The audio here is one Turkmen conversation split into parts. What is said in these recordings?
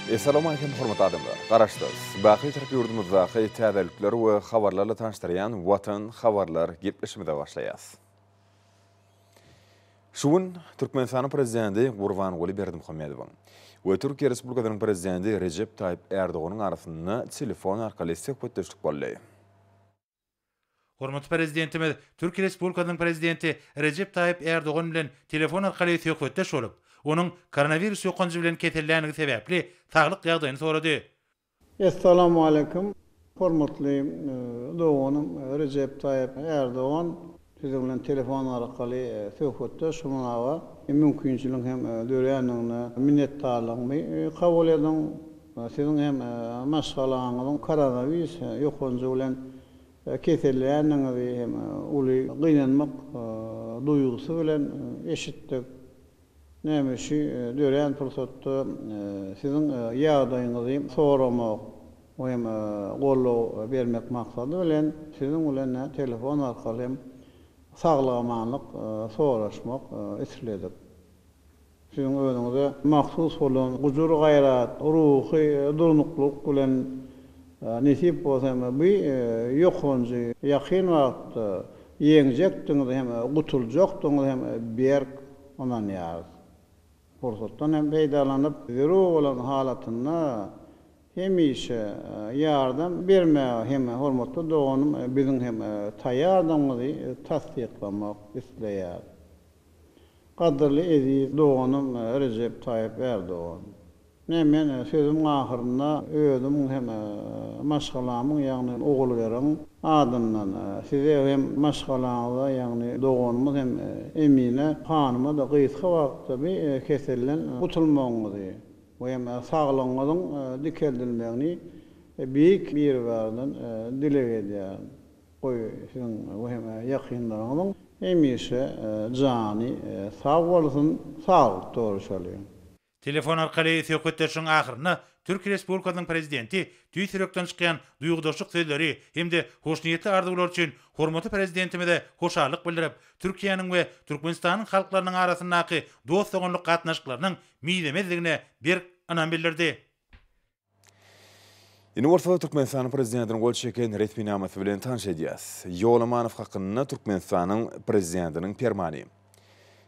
Essalawmaleýkim hormatly adamlar! Garaşsyz, baky Türk ýurdumyzdaky täzelikler we habarlarla tanyşdyrýan Watan habarlar gepleşigimize başlaýas. Şu gün Türkmenistanyň Prezidenti Gurbanguly Berdimuhamedowyň we Türkiýe Respublikasynyň Prezidenti Rejep Taýyp Ärdoganyň arasynda telefon arkaly söhbetdeşlik boldy. Hormatly Prezidentimiz Türkiýe Respublikasynyň Prezidenti Rejep Taýyp Ärdogan bilen telefon arkaly söhbetdeş bolup, onuň koronawirus ýokanjy bilen kesellänligi sebäpli saglyk ýagdaýyny sorady. Essalamualeýkum, hormatly doganym Rejep Taýyp Ärdogan. Siziň bilen telefon arkaly söhbetdeş bolmaga mümkinçiligiň hem dörändigine minnetdarlygymy kabul ediň. Siziň hem maşgalaňyzyň koronawirus ýokanjy bilen keselleýändigiňizi hem uly gynanmak duýgusy bilen eşitdik. Näme şu dörän pursatda siziň ýagdaýyňyzy soramak we hem goldaw bermek maksady bilen siziň bilen telefon arkaly hem saglyk-amanlyk soraşmak isledik. Siziň özüňize mahsus bolan gujur-gaýrat, ruhy durnuklylyk bilen nesip bolsa hem bu ýokanjy ýakyn wagtda ýeňjekdigiňize hem gutuljakdygyňyza hem berk ynanýarys. Pursatdan hem peýdalanyp, zerur bolan halatynda hemişe ýardam bermäge hem hormatly doganym biziň hem taýýardygymyzy tassyklamak isleýäris. Gadyrly eziz doganym Rejep Taýyp Ärdogan. Ine men sözümiň ahyrynda özümiň hem maşgalamyň ýagny Ogulgeriň adyndan size hem maşgalaňyza ýagny doganymyz hem Emine hanyma-da gysga wagtda bi keselden gutulmagyňyzy we hem saglygyňyzyň dikeldilmegini Beýik Biribardan dileg edýärin. Goý, siziň we hem ýakynlaryňyzyň hemişe jany sag bolsun, saglykda görüşeliň! Telefon arkaly söhbetdeşligiň ahyrynda Türkiýe Respublikasynyň Prezidenti tüýs ýürekden çykýan duýgudaşlyk sözleri hem-de hoşniýetli arzuwlary üçin hormatly Prezidentimize hoşallyk bildirip, Türkiýäniň we Türkmenistanyň halklarynyň arasyndaky dost-doganlyk gatnaşyklarynyň mizemezdigine berk ynam bildirdi. Indi bolsa Türkmenistanyň Prezidentiniň gol çeken resminamasy bilen tanyş edýäs. Ýolamanow hakynda Türkmenistanyň Prezidentiniň Permany.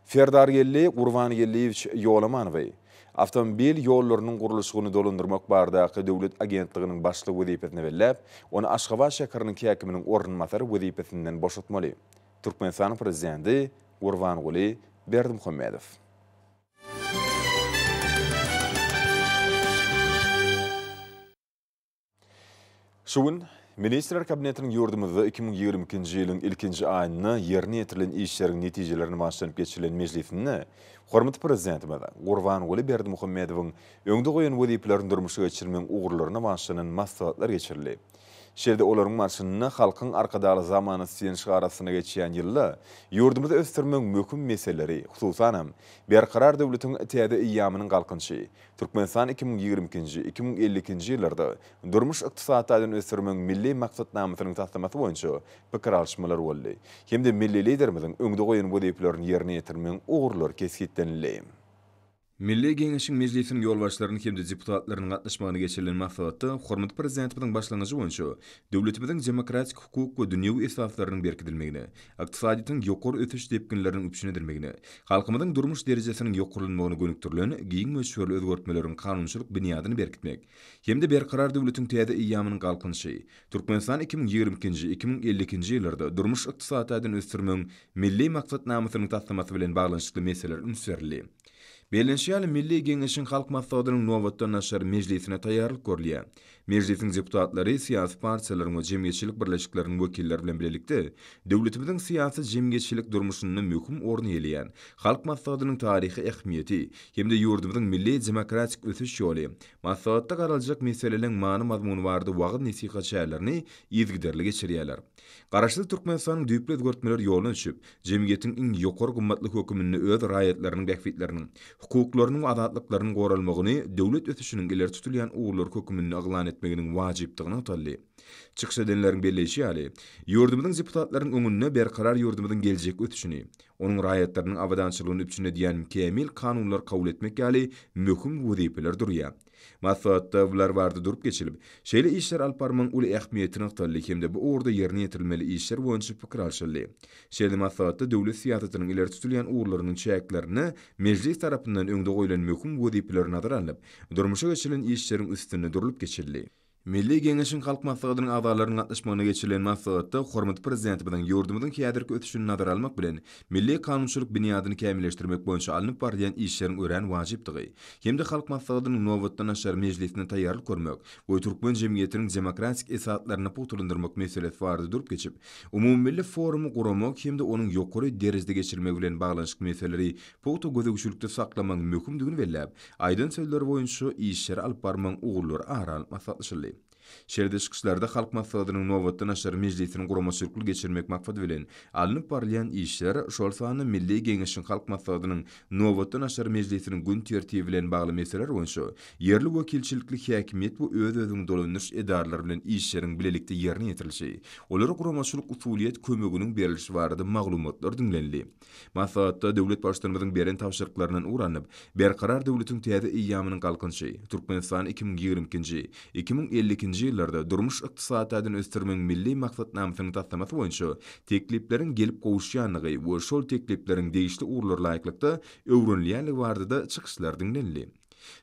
Serdargeldi Gurbangeldiýewiç Ýolamanowy Awtomobil ýollarynyň gurluşygyny dolandyrmak baradaky döwlet agentliginiň başlygy wezipesine belläp, ony Aşgabat şäheriniň häkiminiň orunbasary wezipesinden boşatmaly. Türkmenistanyň Prezidenti Gurbanguly Berdimuhamedow. Şu gün Ministrler Kabinetiniň ýurdumyzda 2022-nji ýylyň ilkinji aýynda ýerine ýetirilen işleriň netijelerine bagyşlanyp geçirilen mejlisinde hormatly Prezidentimiz Gurbanguly Berdimuhamedowyň öňde goýan wezipelerini durmuşa geçirmegiň ugurlaryna bagyşlanan maslahatlar geçirildi. Şeýle-de olaryň barşynda Halkyň Arkadagly zamanasy diýen şygar astynda geçýän ýylda ýurdumyzy ösdürmegiň möhüm meseleleri, hususanam, Berkarar döwletiň täze eýýamynyň Galkynyşy, Türkmenistan 2022-nji, 2052-nji ýyllarda durmuş-ykdysady taýdan ösdürmegiň Milli maksatnamasynyň taslamasy boýunça pikir alyşmalar boldy hem-de milli Liderimiziň öňde goýan wezipelerini ýerine ýetirmegiň ugurlary kesgitlenildi. Milli Geňeşiň Mejlisiniň ýolbaşçylarynyň hem-de deputatlarynyň gatnaşmagynda geçirilen maslahatda hormatly Prezidentimiziň başlangyjy boýunça döwletimiziň demokratik hukuk we dünýewi esaslarynyň berkidilmegine, ykdysadyýetiň ýokary ösüş depginleriniň üpjün edilmegine, halkymyzyň durmuş derejesiniň ýokarlanmagyna gönükdirilen giň möçberli özgertmeleriň kanunçylyk binýadyny berkitmek hem-de Berkarar döwletiň täze eýýamynyň Galkynyşy, Türkmenistan 2022-nji, 2052-nji ýyllarda durmuş-ykdysady taýdan ösdürmegiň Milli maksatnamasynyň taslamasy bilen baglanyşykly meselelere üns berildi. Bellenişi ýaly, Milli Geňeşiň Halk Maslahatynyň nobatdan daşary mejlisine taýýarlyk görülýär. Mejlisiň deputatlary syýasy partiýalaryň we jemgyýetçilik birleşikleriniň wekilleri bilen bilelikde döwletimiziň syýasy-jemgyýetçilik durmuşynda möhüm orun eýeleýän Halk Maslahatynyň taryhy ähmiýeti hem-de ýurdumyzyň milli demokratik ösüş ýoly, maslahatda garaljak meseleleriň many-mazmuny barada wagyz-nesihat çärelerini yzygiderli geçirýärler. Garaşsyz Türkmenistanyň düýpli özgertmeler ýoluna düşüp, jemgyýetiň iň ýokary gymmatlyk höküminde öz raýatlarynyň bähbitleriniň, hukuklarynyň we azatlyklarynyň goralmagyny döwlet ösüşiniň ileri tutulýan ugurlary höküminde yglan etmeginiň wajypdygy nygtaldy. Çykyş edenleriň belleýşi ýaly, ýurdumyzyň deputatlarynyň öňünde berkarar ýurdumyzyň geljekki ösüşini, onuň raýatlarynyň abadançylygyny üpjün edýän kämil kanunlar kabul etmek ýaly möhüm wezipeler durýar. Maslahatda bular barada durup geçilip, şeýle işleri alyp barmagyň uly ähmiýeti nygtaldy hem-de bu ugurda ýerine ýetirilmeli işler boýunça pikir alşyldy. Şeýle maslahatda döwlet syýasatynyň ileri tutulýan ugurlarynyň çäklerinde Mejlis tarapyndan öňde goýlan möhüm wezipeler nazara alnyp, durmuşa geçirilen işleriň üstünde durlup geçildi. Milli Geňeşiň Halk Maslahatynyň agzalarynyň gatnaşmagynda geçirilen maslahatda hormatly Prezidentimiziň ýurdumyzyň häzirki ösüşini nazara almak bilen, milli kanunçylyk binýadyny kämilleşdirmek boýunça alnyp barylýan işleriň örän wajypdygy hem-de Halk Maslahatynyň nobatdan daşary mejlisine taýýarlyk görmek we türkmen jemgyýetiniň demokratik esaslaryny pugtalandyrmak meselesi barada durup geçip, umumymilli forumy guramak hem-de onuň ýokary derejede geçirilmegi bilen baglanyşykly meseleleri pugta gözegçilikde saklamagyň möhümdigini belläp, aýdan sözleri boýunça işleri alyp barmagyň ugurlary ara alnyp maslahatlaşyldy. Şeýle-de çykyşlarda Halk Maslahatynyň nobatdan daşary mejlisini guramaçylykly geçirmek maksady bilen alnyp barylýan işler, şol sanda Milli Geňeşiň Halk Maslahatynyň nobatdan daşary mejlisiniň gün tertibi bilen bagly meseleler boýunça ýerli wekilçilikli häkimiýet we öz-özüňi dolandyryş edaralary bilen işleriň bilelikde ýerine ýetirilişi, olara guramaçylyk-usulyýet kömeginiň berlişi barada maglumatlar diňlenildi. Maslahatda döwlet Baştutanymyzyň beren tabşyryklaryndan ugur alnyp, Berkarar döwletiň täze eýýamynyň Galkynyşy, Türkmenistan 2022-nji, 2052-nji ýyllarda durmuş-ykdysady taýdan ösdürmegiň Milli maksatnamasynyň taslamasy boýunça teklipleriň gelip gowuşýandygy we şol teklipleriň degişli ugurlara laýyklykda öwrenilýändigi barada-da çykyşlar diňlenildi.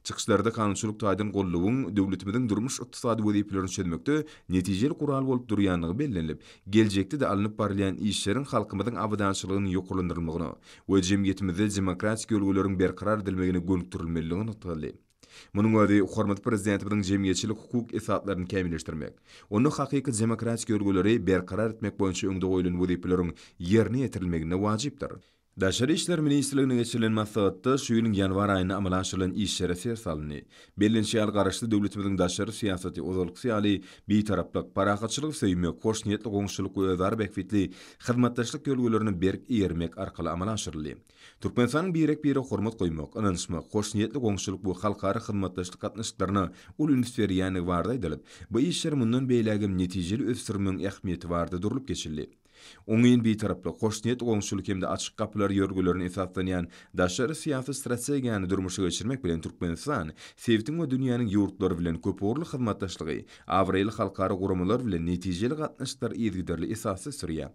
Çykyşlarda kanunçylyk taýdan goldawyň döwletimiziň durmuş-ykdysady wezipelerini çözmekde netijeli gural bolup durýandygy bellenilip, geljekde-de alnyp barylýan işleriň halkymyzyň abadançylygynyň ýokarlandyrylmagyna we jemgyýetimizde demokratik ýörelgeleriň berkarar edilmegine gönükdirilmelidigi nygtaldy. Munuň özi hormatly Prezidentimiziň jemgyýetçilik-hukuk esaslaryny kämilleşdirmek, onda hakyky demokratik ýörelgeleri berkarar etmek boýunça öňde goýlan wezipeleriň ýerine ýetirilmeginde wajypdyr. Daşary işler ministrliginde geçirilen maslahatda şu ýylyň ýanwar aýynda amala aşyrylan işlere ser salyndy. Bellenişi ýaly, Garaşsyz döwletimiziň daşary syýasaty ozalkysy ýaly Bitaraplyk, parahatçylygy söýmek, hoşniýetli goňşuçylyk we özara bähbitli hyzmatdaşlyk ýörelgelerine berk eýermek arkaly amala aşyryldy. Türkmenistanyň birek-birege hormat goýmak, ynanyşmak, hoşniýetli goňşuçylyk we halkara hyzmatdaşlyk gatnaşyklaryna uly üns berýändigi barada aýdylyp, bu işleri mundan beýlägem netijeli ösdürmegiň ähmiýeti barada durlup geçildi. Oňyn Bitaraplyk, hoşniýetli goňşuçylyk hem-de açyk gapylar ýörelgelerine esaslanýan daşary syýasy strategiýany durmuşa geçirmek bilen Türkmenistan sebitiň we dünýäniň ýurtlary bilen köpugurly hyzmatdaşlygy, abraýly halkara guramalar bilen netijeli gatnaşyklary yzygiderli esasda ösdürýär.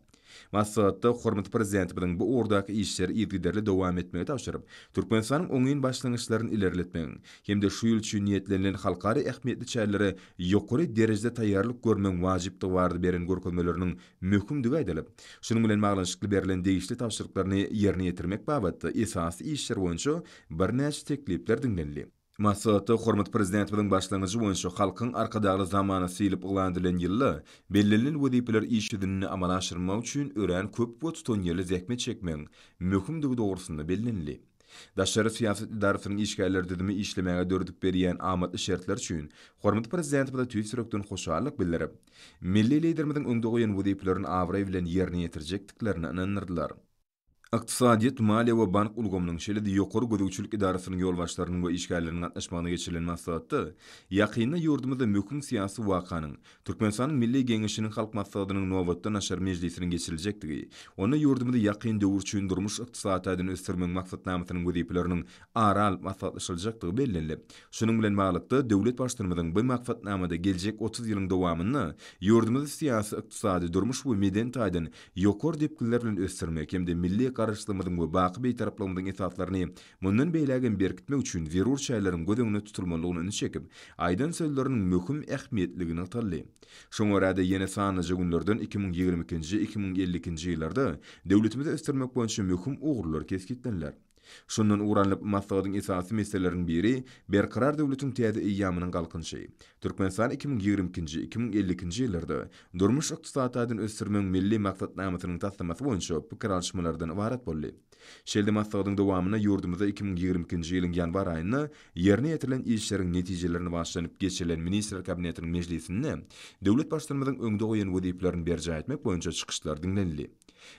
Maslahatda hormatly Prezidentimiziň bu ugurdaky işleri yzygiderli dowam etmegi tabşyryp, Türkmenistanyň oňyn başlangyçlaryny ilerletmegiň hem-de şu ýyl üçin niýetlenilen halkara ähmiýetli çärelere ýokary derejede taýýarlyk görmegiň wajypdygy barada beren görkezmeleriniň möhümdigi aýdylyp, şunuň bilen baglanyşykly berlen degişli tabşyryklaryny ýerine ýetirmek babatda esasy işler boýunça birnäçe teklipler diňlenildi. Maslahatda hormatly Prezidentimiziň başlangyjy boýunça Halkyň Arkadagly zamanasy diýlip yglan edilen ýylda bellenilen wezipeleri iş ýüzünde amala aşyrmak üçin örän köp we tutanýerli zähmet çekmegiň möhümdigi dogrusynda bellenildi. Daşary syýasat edarasynyň işgärler düzümi işlemäge döredip berýän amatly şertler üçin hormatly Prezidentimize tüýs ýürekden hoşallyk bildirip, milli Liderimiziň öňde goýan wezipelerini abraý bilen ýerine ýetirjekdiklerine ynandyrdylar. Ykdysadyýet, maliýe we bank ulgamynyň, şeýle-de ýokary gözegçilik edarasynyň ýolbaşçylarynyň we işgärleriniň gatnaşmagynda geçirilen maslahatda ýakynda ýurdumyzda möhüm syýasy wakanyň, Türkmenistanyň Milli Geňeşiniň Halk Maslahatynyň nobatdan daşary mejlisiniň geçiriljekdigi, onda ýurdumyzy ýakyn döwür üçin durmuş-ykdysady taýdan ösdürmegiň maksatnamasynyň wezipeleriniň ara alyp maslahatlaşyljakdygy bellenilip, şunuň bilen baglylykda, döwlet Baştutanymyzyň bu maksatnamada geljek 30 ýylyň dowamynda ýurdumyzy syýasy, ykdysady, durmuş we medeni taýdan ýokary depginler bilen ösdürmek hem-de milli Garaşsyzlygymyzyň we baky Bitaraplygyymyzyň esaslaryny mundan beýlägem berkitmek üçin zerur çäreleriň göz öňünde tutulmalydygyna ünsi çekip, aýdan sözleriniň möhüm ähmiýetliligi nygtaldy. Şoňa görä-de, ýene sanlyja günlerden 2022-nji, 2052-nji ýyllarda döwletimizi ösdürmek boýunça möhüm ugurlar kesgitleniler. Şundan ugur alnyp, maslahatyň esasy meseleleriniň biri Berkarar döwletiň täze eýýamynyň Galkynyşy, Türkmenistan 2022-nji, 2052-nji ýyllarda durmuş-ykdysady taýdan ösdürmegiň Milli maksatnamasynyň taslamasy boýunça pikir alyşmalardan ybarat boldy. Şeýle-de maslahatyň dowamynda ýurdumyzda 2022-nji ýylyň ýanwar aýynda ýerine ýetirilen işleriň netijelerine bagyşlanyp geçirilen Ministrler Kabinetiniň mejlisinde döwlet Baştutanymyzyň öňde goýan wezipelerini berjaý etmek boýunça çykyşlar diňlenildi.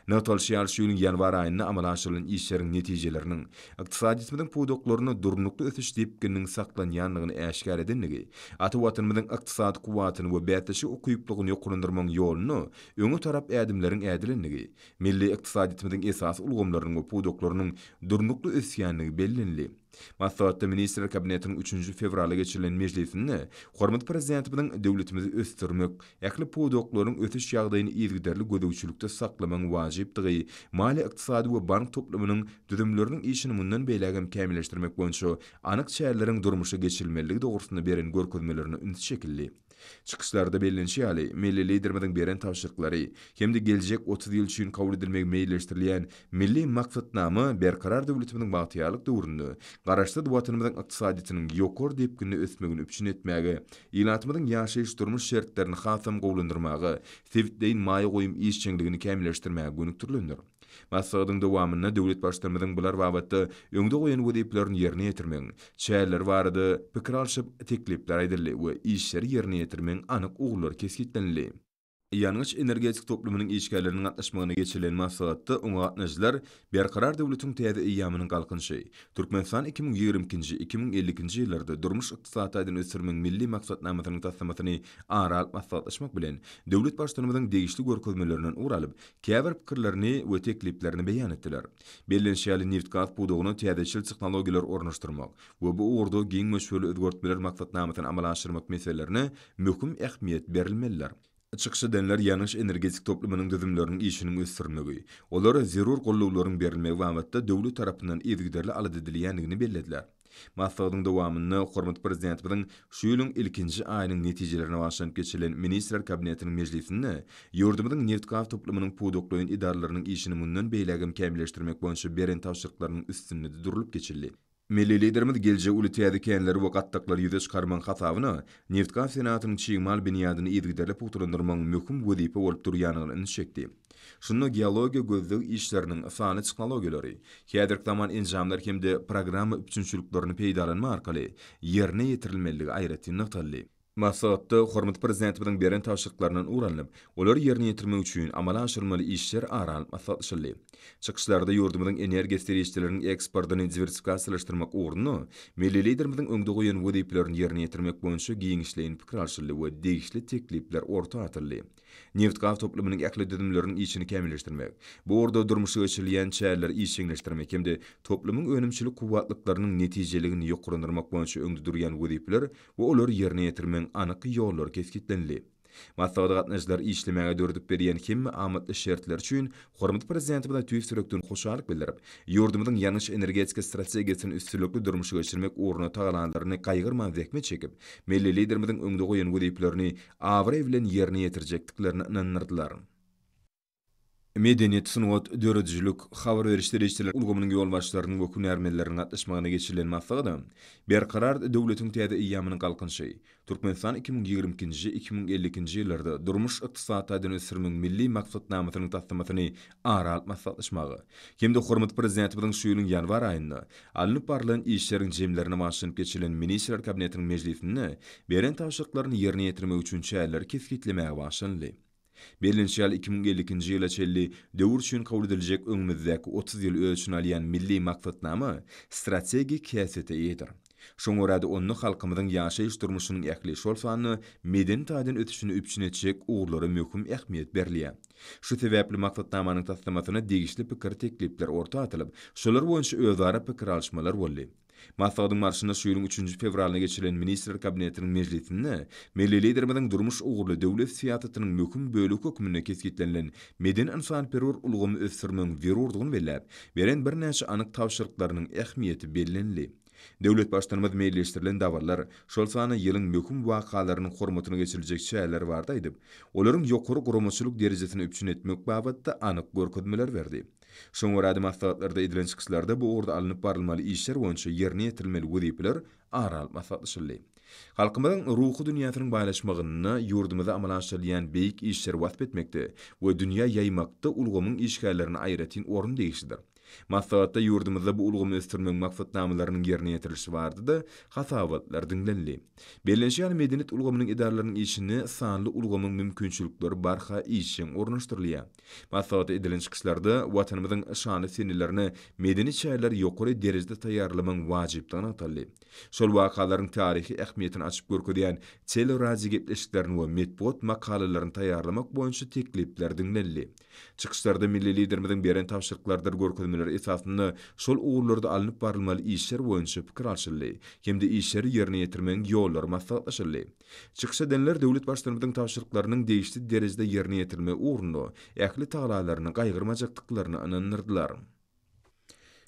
Nygtalyşy ýaly, şu ýylyň ýanwar aýynda amala aşyrylan işleriň netijeleriniň ykdysadyýetimiziň pudaklarynda durnukly ösüş depgininiň saklanýandygyny äşgär edendigi, ata Watanymyzyň ykdysady kuwwatyny we bäsleşige ukyplygyny ýokarlandyrmagyň ýolunda öňe tarap ädimleriň ädilendigi, Milli ykdysadyýetimiziň esasy ulgamlarynyň we pudaklarynyň durnukly ösýändigi bellenildi. Maslahatda Ministrler Kabinetiniň üçünji fewralda geçirilen mejlisinde hormatly Prezidentimiziň döwletimizi ösdürmek, ähli pudaklaryň ösüş ýagdaýyny yzygiderli gözegçilikde saklamagyň wajypdygy, maliýe-ykdysady we bank toplumynyň düzümleriniň işini mundan beýläk hem kämilleşdirmek boýunça anyk çäreleriň durmuşa geçirilmelidigi dogrusynda beren görkezmelerine üns çekildi. Çykyşlarda bellenişi ýaly, milli Liderimiziň beren tabşyryklary hem-de geljek 30 ýyl üçin kabul edilmegi meýilleşdirilýän Milli maksatnama Berkarar döwletimiziň bagtyýarlyk döwründe Garaşsyz Watanymyzyň ykdysadyýetiniň ýokary depginde ösmegini üpjün etmäge, ilatymyzyň ýaşaýyş-durmuş şertlerini hasam gowulandyrmaga, sebitleýin maýa goýum işjeňligini kämilleşdirmäge gönükdirilendir. Maslahatyň dowamynda döwlet Baştutanymyzyň bular babatda öňde goýan wezipelerini ýerine ýetirmegiň çäreleri barada pikir alşyp, teklipler aýdyldy we işleri ýerine ýetirmegiň anyk ugurlary kesgitlenildi. Ýangyç-energetika toplumynyň işgärleriniň gatnaşmagynda geçirilen maslahatda oňa gatnaşyjylar Berkarar döwletiň täze eýýamynyň Galkynyşy, Türkmenistan 2022-nji, 2052-nji ýyllarda durmuş-ykdysady taýdan ösdürmegiň Milli maksatnamasynyň taslamasyny ara alyp maslahatlaşmak bilen, döwlet Baştutanymyzyň degişli görkezmelerinden ugur alyp, käbir pikirlerini we tekliplerini beýan etdiler. Bellenişi ýaly, nebitgaz pudagyna täzeçil tehnologiýalary ornaşdyrmak we bu ugurda giň möçberli özgertmeler maksatnamasyny amala aşyrmak meselelerine möhüm ähmiýet berilmelidir. Çykyş edenler ýangyç-energetik toplumynyň düzümleriniň işiniň ösdürilmegi, olara zerur gollawlaryň berilmegi babatda döwlet tarapyndan yzygiderli alada edilýändigini bellediler. Maslahatyň dowamynda hormatly Prezidentimiziň şu ýylyň ilkinji aýynyň netijelerine bagyşlanyp geçirilen Ministrler Kabinetiniň mejlisinde ýurdumyzyň nebitgaz toplumynyň pudaklaýyn edaralarynyň işini mundan beýlägem kämilleşdirmek boýunça beren tabşyryklarynyň üstünde-de durlup geçildi. Milli Liderimiz geljegi uly täze känleri we gatlaklary ýüze çykarmagyň hasabyna nebitgaz senagatynyň çig mal binýadyny yzygiderli pugtalandyrmagyň möhüm wezipe bolup durýandygyna üns çekdi. Şunda geologiýa-gözleg işleriniň sanly tehnologiýalary, häzirki zaman enjamlar hem-de programma üpjünçiliklerini peýdalanmak arkaly ýerine ýetirilmelidigi aýratyn nygtaldy. Maslahatda hormatly Prezidentimiziň beren tabşyryklaryndan ugur alnyp, olary ýerine ýetirmek üçin amala aşyrylmaly işler ara alnyp maslahatlaşyldy. Çykyşlarda ýurdumyzyň energiýa serişdeleriniň eksportyny diwersifikasiýalaşdyrmak ugrunda milli Liderimiziň öňde goýan wezipelerini ýerine ýetirmek boýunça giňişleýin pikir alşyldy we degişli teklipler orta atyldy. Nebitgaz toplumynyň ähli düzümleriniň işini kämilleşdirmek, bu ugurda durmuşa geçirilýän çäreleri işjeňleşdirmek hem-de toplumyň önümçilik kuwwatlyklarynyň netijeligini ýokarlandyrmak boýunça öňde durýan wezipeler we olary ýerine ýetirmegiň anyk ýollary kesgitlenildi. Maslahata gatnaşyjylar işlemäge döredip berýän hemme amatly şertleri üçin hormatly Prezidentimize tüýs ýürekden hoşallyk bildirip, ýurdumyzyň ýangyç-energetika strategiýasyny üstünlikli durmuşa geçirmek ugrunda tagalalaryny gaýgyrman zähmet çekip, milli Liderimiziň öňde goýan wezipelerini abraý bilen ýerine ýetirjekdiklerine ynandyrdylar. Medeniýet, sungat, döredijilik, habar beriş serişdeleri ulgamynyň ýolbaşçylarynyň we hünärmenleriniň gatnaşmagynda geçirilen maslahata Berkarar döwletiň täze eýýamynyň Galkynyşy, Türkmenistan 2022-nji, 2052-nji ýyllarda durmuş-ykdysady taýdan ösdürmegiň Milli maksatnamasynyň taslamasyny ara alyp maslahatlaşmaga hem-de hormatly Prezidentimiziň şu ýylyň ýanwar aýynda alnyp barlan işleriň jemlerine bagyşlanyp geçirilen Ministrler Kabinetiniň mejlisinde beren tabşyryklaryny ýerine ýetirmek üçin çäreleri kesgitlemäge bagyşlanyldy. Bellenişi ýaly, 2052-nji ýyla çenli döwür üçin kabul ediljek öňümizdäki 30 ýyly öz içine alýan Milli maksatnama strategik häsiýete eýedir. Şoňa görä-de, onda halkymyzyň ýaşaýyş-durmuşynyň ähli, şol sanda medeni taýdan ösüşini üpjün etjek ugurlara möhüm ähmiýet berilýär. Şu sebäpli maksatnamanyň taslamasyna degişli pikir-teklipler orta atylyp, şolar boýunça özara pikir alyşmalar boldy. Maslahatyň barşynda şu ýylyň üçünji fewralynda geçirilen Ministrler Kabinetiniň mejlisinde milli Liderimiziň durmuş ugurly döwlet syýasatynyň möhüm bölegi hökmünde kesgitlenilen medeni-ynsanperwer ulgamy ösdürmegiň zerurdygyny belläp, beren birnäçe anyk tabşyryklarynyň ähmiýeti bellenildi. Döwlet Baştutanymyz meýilleşdirilen dabaralar, şol sanda ýylyň möhüm wakalarynyň hormatyna geçiriljek çäreler barada aýdyp, olaryň ýokary guramaçylyk derejesini üpjün etmek babatda anyk görkezmeler berdi. Şoňa görä-de, maslahatlarda edilen çykyşlarda bu ugurda alnyp barylmaly işler boýunça ýerine ýetirilmeli wezipeler ara alyp maslahatlaşyldy. Halkymyzyň ruhy dünýäsiniň baýlaşmagynda, ýurdumyzda amala aşyrylýan beýik işleri wasp etmekde we dünýä ýaýmakda ulgamyň işgärlerine aýratyn orun degişlidir. Maslahatda ýurdumyzda bu ulgamy ösdürmegiň maksatnamalarynyň ýerine ýetirilişi barada-da hasabatlar diňlenildi. Bellenişi ýaly, medeniýet ulgamynyň edaralarynyň işine sanly ulgamyň mümkinçilikleri barha işjeň ornaşdyrylýar. Maslahatda edilen çykyşlarda Watanymyzyň şanly senelerine medeni çäreleri ýokary derejede taýýarlamagyň wajypdygy nygtaldy. Şol wakalaryň taryhy ähmiýetini açyp görkezýän teleradiogepleşiklerini we metbugat makalalaryny taýýarlamak boýunça teklipler diňlenildi. Çykyşlarda milli Liderimiziň beren tabşyryklarydyr görkezmeleri. görkezmeleri esasynda şol ugurlarda alnyp barylmaly işler boýunça pikir alşyldy hem-de işleri ýerine ýetirmegiň ýollary maslahatlaşyldy. Çykyş edenler döwlet Baştutanymyzyň tabşyryklarynyň degişli derejede ýerine ýetirilmegi ugrunda ähli tagallalaryny gaýgyrmajakdyklaryna ynandyrdylar.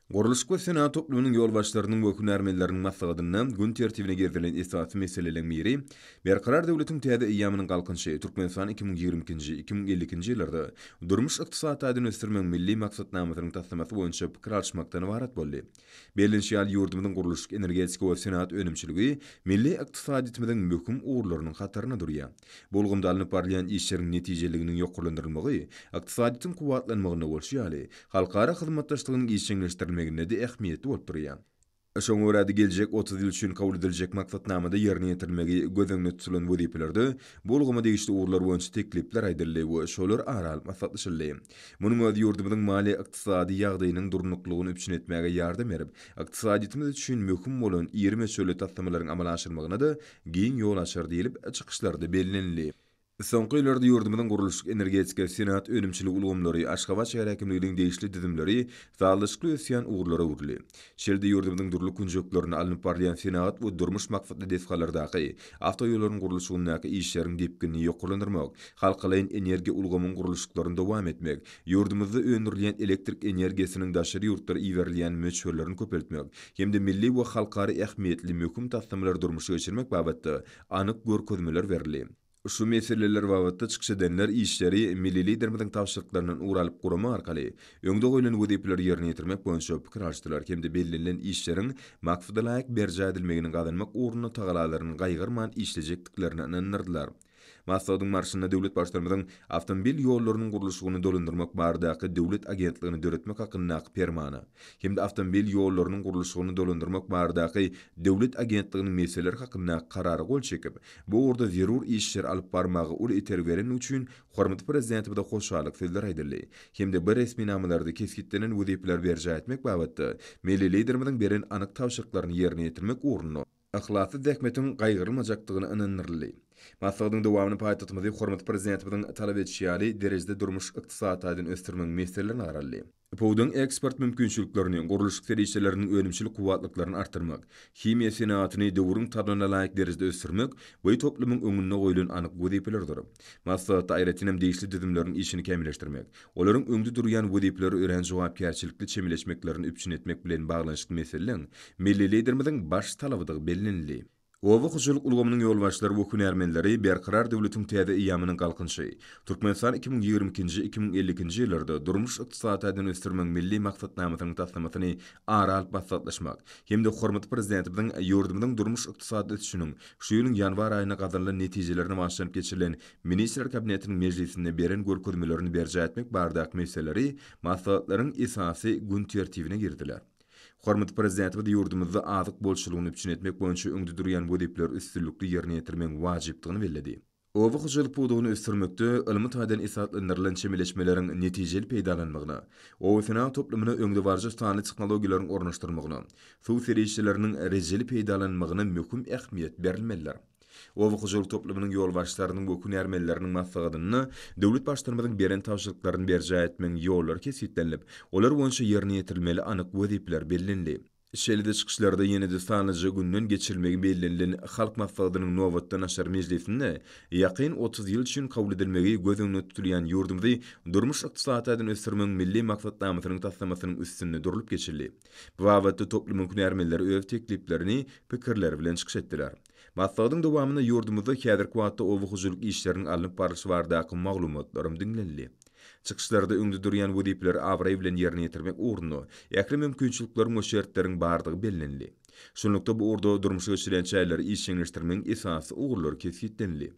Gurluşyk we senagat toplumynyň ýolbaşçylarynyň we hünärmenleriniň maslahatynda gün tertibine girizilen esasy meseleleriň biri Berkarar döwletiň täze eýýamynyň Galkynyşy, Türkmenistan 2022-nji, 2052-nji ýyllarda durmuş-ykdysady taýdan ösdürmegiň Milli maksatnamasynyň taslamasy boýunça pikir alyşmakdan ybarat boldy. Bellenişi ýaly, ýurdumyzyň gurluşyk, energetika we senagat önümçiligi milli ykdysadyýetimiziň möhüm ugurlarynyň hatarynda durýar. Bu ulgamda alnyp barylýan işleriň netijeliginiň ýokarlandyrylmagy ykdysadyýetiň kuwwatlanmagynda bolşy ýaly, halkara hyzmatdaşlygynyň işjeňleşdirilmeginde-de ähmiýetli bolup durýar. Şoňa görä-de, geljek 30 ýyl üçin kabul ediljek maksatnamada ýerine ýetirilmegi göz öňünde tutulan wezipelerde bu ulgama degişli ugurlar boýunça teklipler aýdyldy we şolar ara alyp maslahatlaşyldy. Munuň özi ýurdumyzyň maliýe-ykdysady ýagdaýynyň durnuklylygyny üpjün etmäge ýardam berip, ykdysadyýetimiz üçin möhüm bolan iri möçberli taslamalaryň amala aşyrylmagyna-da giň ýol açar diýlip, çykyşlarda bellenildi. Soňky ýyllarda ýurdumyzyň gurluşyk, energetika, senagat, önümçilik ulgamlary, Aşgabat şäher häkimliginiň degişli düzümleri sazlaşykly ösýän ugurlara öwrüldi. Şeýle-de ýurdumyzyň dürli künjeklerinde alnyp barylýan senagat we durmuş maksatly desgalardaky, awtoýollaryň gurluşygyndaky işleriň depginini ýokarlandyrmak, halkalaýyn energiýa ulgamyň gurluşyklaryny dowam etmek, ýurdumyzda öndürilýän elektrik energiýasynyň daşary ýurtlara iberilýän möçberlerini köpeltmek hem-de milli we halkara ähmiýetli möhüm taslamalary durmuşa geçirmek babatda anyk görkezmeler berildi. Şu meseleler babatda çykyş edenler işleri milli Liderimiziň tabşyryklaryndan ugur alyp guramak arkaly öňde goýlan wezipeleri ýerine ýetirmek boýunça pikir alyşdylar hem-de bellenilen işleriň maksadalaýyk berjaý edilmegini gazanmak ugrunda tagalalaryny gaýgyrman işlejekdiklerine ynandyrdylar. Maslahatyň barşynda döwlet Baştutanymyzyň Awtomobil ýollarynyň gurluşygyny dolandyrmak baradaky döwlet agentligini döretmek hakyndaky Permany hem-de Awtomobil ýollarynyň gurluşygyny dolandyrmak baradaky döwlet agentliginiň meseleleri hakyndaky Karara gol çekip, bu ugurda zerur işleri alyp barmaga uly itergi berendigi üçin hormatly Prezidentimize hoşallyk sözleri aýdyldy hem-de bu resminamalarda kesgitlenen wezipeleri berjaý etmek babatda milli Liderimiziň beren anyk tabşyryklaryny ýerine ýetirmek ugrunda yhlasly zähmetiň gaýgyrylmajakdygyna ynandyryldy. Maslahatyň dowamynda paýtagtymyzy hormatly Prezidentimiziň talap edişi ýaly derejede durmuş-ykdysady taýdan ösdürmegiň meselelerine garaldy. Pudagyň eksport mümkinçiliklerini, gurluşyk serişdeleriniň önümçilik kuwwatlyklaryny artdyrmak, himiýa senagatyny döwrüň talabyna laýyk derejede ösdürmek bu toplumyň öňünde goýlan anyk wezipelerdir. Maslahatda aýratyn hem degişli düzümleriň işini kämilleşdirmek, olaryň öňde durýan wezipelere örän jogapkärçilikli çemeleşmeklerini üpjün etmek bilen baglanyşykly meseleleň milli Liderimiziň baş talabydygy bellenildi. Oba hojalyk ulgamynyň ýolbaşçylary we hünärmenleri Berkarar döwletiň täze eýýamynyň Galkynyşy, Türkmenistan 2022-nji, 2052-nji ýyllarda durmuş-ykdysady taýdan ösdürmegiň Milli maksatnamasynyň taslamasyny ara alyp maslahatlaşmak hem-de hormatly Prezidentimiziň ýurdumyzyň durmuş-ykdysady ösüşiniň şu ýylyň ýanwar aýynda gazanylan netijelerine bagyşlanyp geçirilen Ministrler Kabinetiniň mejlisinde beren görkezmelerini berjaý etmek baradaky meseleleri maslahatlaryň esasy gün tertibine girdiler. Hormatly Prezidentimiz ýurdumyzda azyk bolçulygyny üpjün etmek boýunça öňde durýan wezipeleri üstünlikli ýerine ýetirmegiň wajypdygyny belledi. Oba hojalyk pudagyny ösdürmekde ylmy taýdan esaslandyrylan çemeleşmeleriň netijeli peýdalanmagyna, obasenagat toplumyna öňdebaryjy sanly tehnologiýalaryň ornaşdyrylmagyna, suw serişdeleriniň rejeli peýdalanylmagyna möhüm ähmiýet berilmelidir. Oba hojalyk toplumynyň ýolbaşçylarynyň we hünärmenleriniň maslahatynda döwlet Baştutanymyzyň beren tabşyryklaryny berjaý etmegiň ýollary kesgitlenilip, olar boýunça ýerine ýetirilmeli anyk wezipeler bellenildi. Şeýle-de çykyşlarda ýene-de sanlyja günden geçirilmegi bellenilen Halk Maslahatynyň nobatdan daşary mejlisinde ýakyn 30 ýyl üçin kabul edilmegi göz öňünde tutulýan ýurdumyzy durmuş-ykdysady taýdan ösdürmegiň Milli maksatnamasynyň taslamasynyň üstünde durlup geçildi. Bu babatda toplumyň hünärmenleri öz tekliplerini, pikirleri bilen çykyş etdiler. Maslahatyň dowamynda ýurdumyzda häzirki wagtda oba hojalyk işleriniň alnyp barlyşy baradaky maglumatlaram diňlenildi. Çykyşlarda öňde durýan wezipeleri abraý bilen ýerine ýetirmek ugrunda ähli mümkinçilikleriň we şertleriň bardygy bellenildi. Şunlukda, bu ugurda durmuşa geçirilýän çäreleri işjeňleşdirmegiň esasy ugurlary kesgitlenildi.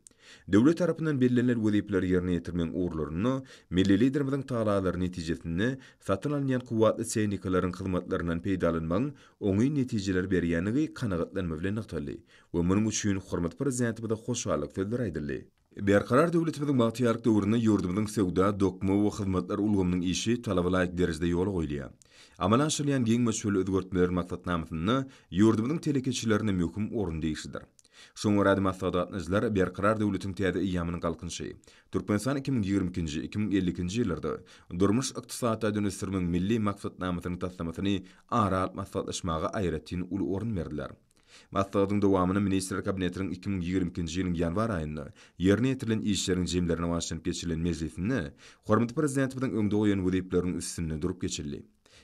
Döwlet tarapyndan bellenilen wezipeleri ýerine ýetirmegiň ugurlarynda milli Liderimiziň tagallalary netijesinde satyn alynýan kuwwatly tehnikalaryň hyzmatlaryndan peýdalanmagyň oňyn netijeleri berýändigi kanagatlanma bilen nygtaldy we munuň üçin hormatly Prezidentimize hoşallyk sözleri aýdyldy. Berkarar döwletimiziň bagtyýarlyk döwründe ýurdumyzyň söwda, dokma we hyzmatlar ulgamynyň işi talaba laýyk derejede ýola goýulýar. Amala aşyrylýan giň möçberli özgertmeler maksatnamasynda ýurdumyzyň telekeçilerine möhüm orun degişlidir. Şoňa görä-de maslahata gatnaşyjylar Berkarar döwletiň täze eýýamynyň Galkynyşy, Türkmenistan 2022-nji, 2052-nji ýyllarda durmuş-ykdysady taýdan ösdürmegiň Milli maksatnamasynyň taslamasyny ara alyp maslahatlaşmaga aýratyn uly orun berdiler. Maslahatyň dowamynda Ministrler Kabinetiniň 2022-nji ýylyň ýanwar aýynda ýerine ýetirilen işleriň jemlerine bagyşlanyp geçirilen mejlisinde hormatly Prezidentimiziň öňde goýan wezipeleriniň üstünde durup geçildi.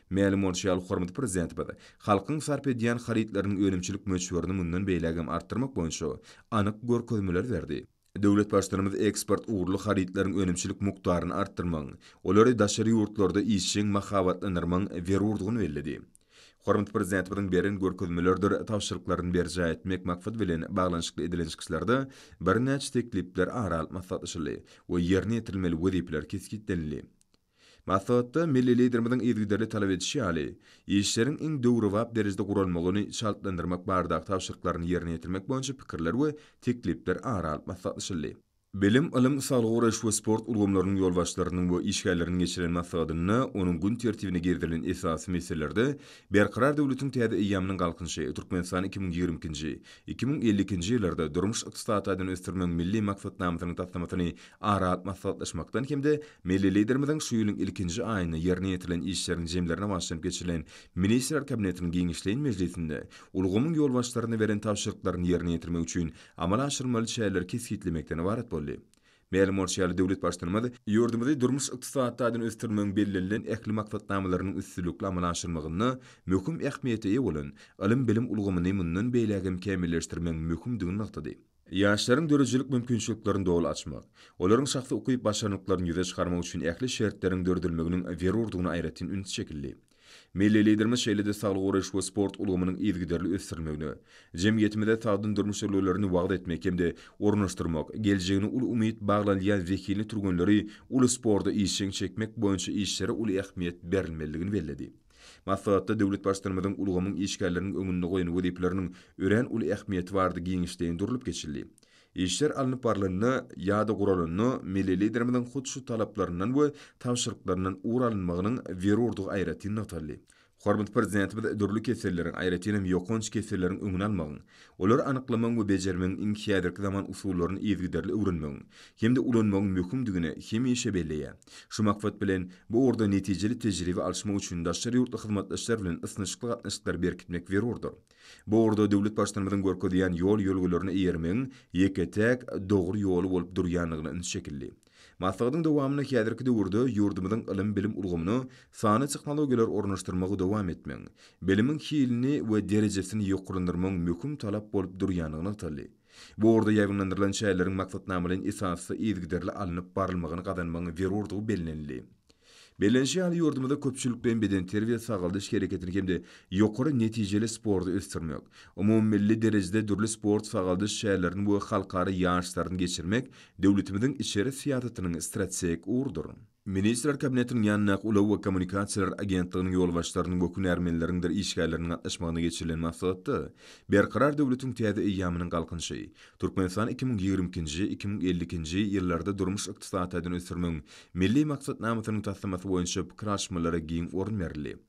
Mälim bolşy ýaly, hormatly Prezidentimiz halkyň sarp edýän harytlarynyň önümçilik möçberini mundan beýlägem artdyrmak boýunça anyk görkezmeleri berdi. Döwlet Baştutanymyz eksport ugurly harytlaryň önümçilik mukdaryny artdyrmagyň, olary daşary ýurtlarda işjeň mahabatlandyrmagyň zerurdygyny belledi. Hormatly Prezidentimiziň beren görkezmeleridir tabşyryklaryny berjaý etmek maksady bilen baglanyşykly edilen çykyşlarda birnäçe teklipler ara alyp maslahatlaşyldy we ýerine ýetirilmeli wezipeler kesgitlenildi. Maslahatda milli Liderimiziň yzygiderli talap edişi ýaly, işleriň iň döwrebap derejede guralmagyny çaltlandyrmak baradaky tabşyryklaryny ýerine ýetirmek boýunça pikirler we teklipler ara alyp maslahatlaşyldy. Bilim, ylym, saglygy goraýyş we sport ulgamlarynyň ýolbaşçylarynyň we işgärleriniň geçiren maslahatynda onuň gün tertibine girizilen esasy meselelerde Berkarar döwletiň täze eýýamynyň Galkynyşy, Türkmenistan 2022-nji, 2052-nji ýyllarda durmuş-ykdysady taýdan ösdürmegiň Milli maksatnamasynyň taslamasyny ara alyp maslahatlaşmakdan hem-de Milli Liderimiziň şu ýylyň ilkinji aýynda ýerine ýetirilen işleriň jemlerine bagyşlanyp geçirilen Ministrler Kabinetiniň giňişleýin mejlisinde ulgamyň ýolbaşçylaryna beren tabşyryklaryny ýerine ýetirmek üçin amala aşyrylmaly çäreleri kesgitlemekden ybarat boldy. Mälim bolşy ýaly, döwlet Baştutanymyz ýurdumyzy durmuş-ykdysady taýdan ösdürmegiň bellenilen ähli maksatnamalarynyň üstünlikli amala aşyrylmagynda möhüm ähmiýete eýe bolan ylym-bilim ulgamyny mundan beýläk hem kämilleşdirmegiň möhümdigini nygtady. Ýaşlaryň döredijilik mümkinçiliklerini doly açmak, olaryň şahsy ukyp-başarnyklaryny ýüze çykarmak üçin ähli şertleriň döredilmeginiň zerurdygyna aýratyn üns çekildi. Milli Liderimiz şeýle-de saglygy goraýyş we sport ulgamynyň yzygiderli ösdürilmegine, jemgyýetimizde sagdyn durmuş ýörelgelerini wagyz etmek hem-de ornaşdyrmak, geljegine uly umyt baglanylýan zehinli türgenleri uly sporta işjeň çekmek boýunça işlere uly ähmiýet berilmelidigini belledi. Maslahatda döwlet Baştutanymyzyň ulgamyň işgärleriniň öňünde goýan wezipeleriniň örän uly ähmiýeti barada giňişleýin durlup geçildi. Işler alnyp barlanda ýa-da guralanda milli Liderimiziň hut şu talaplaryndan we tabşyryklaryndan ugur alynmagynyň zerurdygy aýratyn nygtaldy. Hormatly Prezidentimiz dürli keselleriň, aýratyn hem ýokanç keselleriň öňüni almagyň, olary anyklamagyň we bejermegiň iň häzirki zaman usullaryny yzygiderli öwrenmegiň hem-de ulanmagyň möhümdigini hemişe belleýär. Şu maksat bilen, bu ugurda netijeli tejribe alyşmak üçin daşary ýurtly hyzmatdaşlar bilen ysnyşykly gatnaşyklary berkitmek zerurdyr. Bu ugurda döwlet Baştutanymyzyň görkezýän ýol-ýörelgelerine eýermegiň ýeke-täk dogry ýoly bolup durýandygyna üns çekildi. Maslahatyň dowamynda häzirki döwürde ýurdumyzyň ylym-bilim ulgamyna sanly tehnologiýalary ornaşdyrmagy dowam etmegiň, bilimiň hilini we derejesini ýokarlandyrmagyň möhüm talap bolup durýandygy nygtaldy. Bu ugurda ýaýbaňlandyrylan çäreleriň maksatnamalaýyn esasda yzygiderli alnyp barylmagyny gazanmagyň zerurdygy bellenildi. Bellenişi ýaly, ýurdumyzda köpçülikleýin bedenterbiýe-sagaldyş hereketini hem-de ýokary netijeli sporty ösdürmek, umumymilli derejede dürli sport-sagaldyş çärelerini we halkara ýaryşlaryny geçirmek döwletimiziň içeri syýasatynyň strategik ugrudyr. Ministrler Kabinetiniň ýanyndaky Ulag we kommunikasiýalar agentliginiň ýolbaşçylarynyň we hünärmenleriňdir işgärleriniň gatnaşmagynda geçirilen maslahatda Berkarar döwletiň täze eýýamynyň Galkynyşy, Türkmenistan 2022-nji, 2052-nji ýyllarda durmuş-ykdysady taýdan ösdürmegiň Milli maksatnamasynyň taslamasy boýunça pikir alyşmalara giň orun berildi.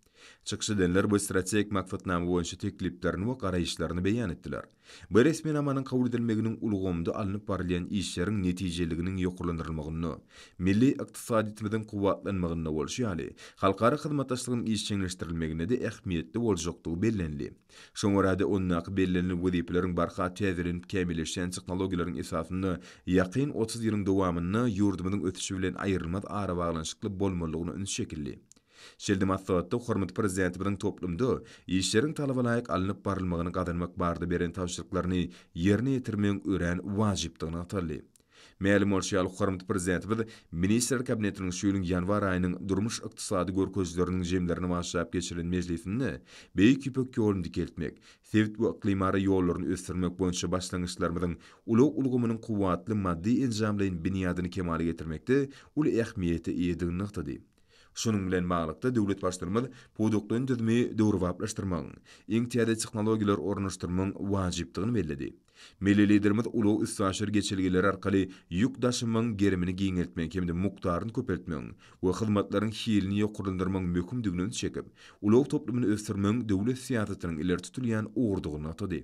Çykyş edenler bu strategik maksatnama boýunça tekliplerini we garaýyşlaryny beýan etdiler. Bu resminamanyň kabul edilmeginiň ulgamda alnyp barylýan işleriň netijeliliginiň ýokarlandyrylmagynda, milli ykdysadyýetimiziň kuwwatlanmagynda bolşy ýaly, halkara hyzmatdaşlygynyň işjeňleşdirilmeginde-de ähmiýetli boljakdygy bellenildi. Şoňa görä-de, ondaky bellenilen wezipeleriň barha täzelenip kämilleşýän tehnologiýalaryň esasynda ýakyn 30 ýylyň dowamynda ýurdumyzyň ösüşi bilen aýrylmaz arabaglanyşykly bolmalydygyna üns çekildi. Şeýle-de maslahatda hormatly Prezidentimiziň toplumda işleriň talabalaýyk alnyp barylmagyny gazanmak barada beren tabşyryklaryny ýerine ýetirmegiň örän wajypdygy nygtaldy. Mälim bolşy ýaly, hormatly Prezidentimiz Ministrler Kabinetiniň şu ýylyň ýanwar aýynyň durmuş-ykdysady görkezijileriniň jemlerine bagyşlap geçirilen mejlisinde Beýik Ýüpek ýoluny dikeltmek, sebit we yklymara ýollaryny ösdürmek boýunça başlangyçlarymyzyň ulag ulgamynyň kuwwatly maddy-enjamlaýyn binýadyny kemala getirmekde uly ähmiýete eýedigini nygtady. Şunuň bilen baglylykda, döwlet Baştutanymyz pudaklaýyn düzümi döwrebaplaşdyrmagyň, iň täze tehnologiýalary ornaşdyrmagyň wajypdygyny belledi. Milli Liderimiz ulag-üstaşyr geçelgeleri arkaly ýük daşamagyň gerimini giňeltmegiň hem-de mukdaryny köpeltmegiň we hyzmatlaryň hilini ýokarlandyrmagyň möhümdigine ünsi çekip, ulag toplumyny ösdürmegiň döwlet syýasatynyň ileri tutulýan ugrudygyny nygtady.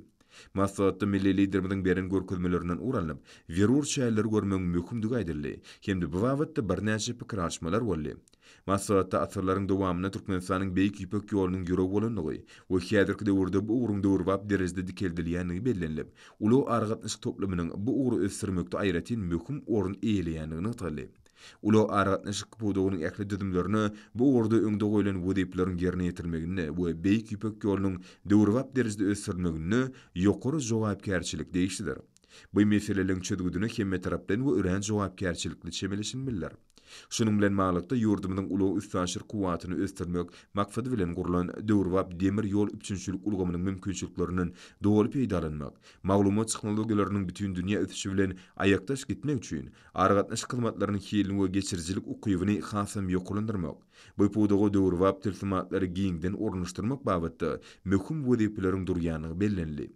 Maslahatda milli Liderimiziň beren görkezmelerinden ugur alnyp, zerur çäreleri görmegiň möhümdigi aýdyldy hem-de bu babatda birnäçe pikir alyşmalar boldy. Maslahatda asyrlaryň dowamynda Türkmenistanyň Beýik Ýüpek ýolunyň ýüregi bolandygy we häzirki döwürde bu ugruň döwrebap derejede dikeldilýändigi bellenilip, ulag-aragatnaşyk toplumynyň bu ugry ösdürmekde aýratyn möhüm orun eýeleýändigi nygtaldy. Ulag-aragatnaşyk pudagynyň ähli düzümlerine bu ugurda öňde goýlan wezipeleriň ýerine ýetirilmeginde we Beýik Ýüpek ýolunyň döwrebap derejede ösdürilmeginde ýokary jogapkärçilik degişlidir. Bu meseleleriň çözgüdine hemmetaraplaýyn we örän jogapkärçilikli çemeleşilmelidir. Şunuň bilen baglylykda, ýurdumyzyň ulag-üstaşyr kuwwatyny ösdürmek maksady bilen gurlan döwrebap demir ýol üpjünçilik ulgamynyň mümkinçiliklerinden doly peýdalanmak, maglumat tehnologiýalarynyň bütindünýä ösüşi bilen aýakdaş gitmek üçin aragatnaşyk hyzmatlarynyň hilini we geçirijilik ukybyny hasam ýokarlandyrmak, bu pudaga döwrebap tilsimatlary giňden ornaşdyrmak babatda möhüm wezipeleriň durýandygy bellenildi.